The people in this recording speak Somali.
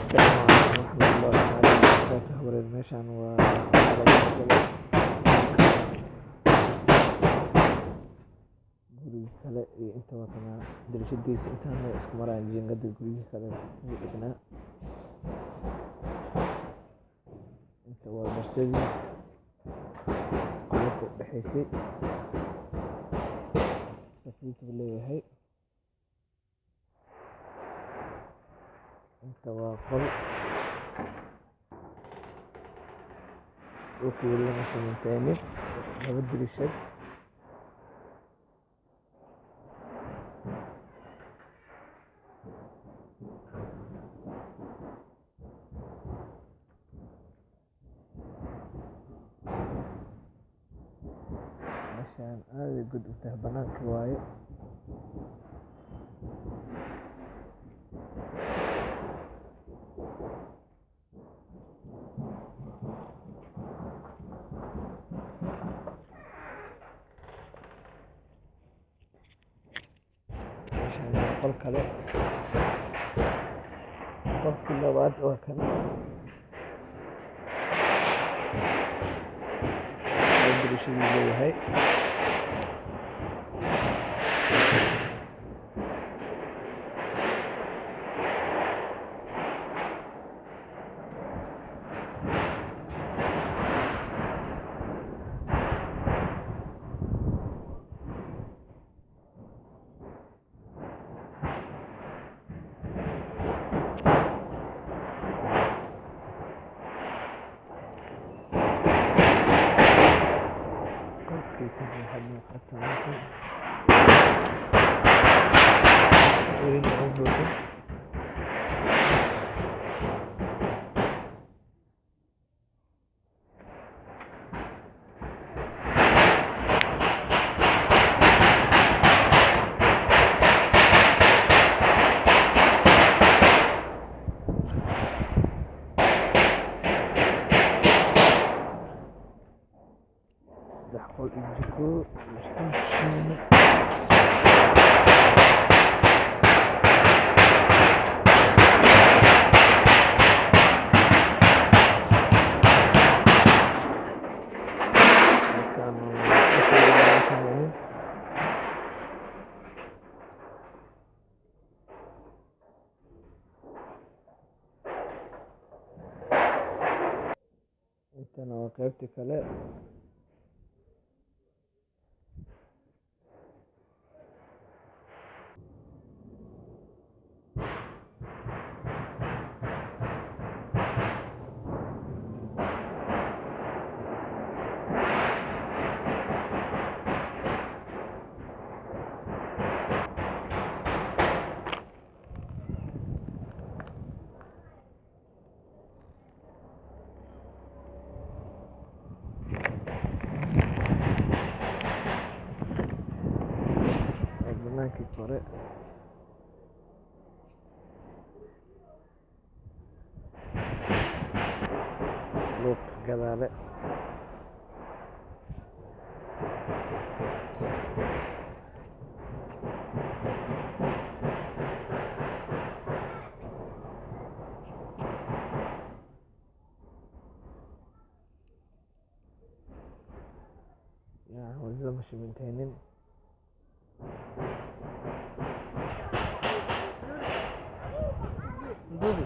Asalaamu calaykum waraxmatullaahi tacaala wabarakaatuh. Wareer, meeshaan waa waxaa lagu talagalay guriga kale iyo inta waa kana dariishadiisa, intaan way isku marayaan jiingada guryihii kale ugu dhegnaa. Inta waa barsadii qolalka u dhexeysay, safiito leeyahay. Inta waa qol, dhulka weli lama shamiinteynin, laba dariishad. Meeshaan aad ay god u tahay, banaanka waaye. Meeshaan waa qol kale, qolkii labaad waa kan, laba dariishaduu leeyahay. Qolkii saddexaad muuqata meeshan, weli lama buuxin. Saddex qol iyo jiko, musqushiina. Halkaan musqusha weli lama sameynin. Intana waa qaybtii kale. Waa banaankii kore. Luuq gadaale. Yaa weli lama shamiinteynin. Duubi.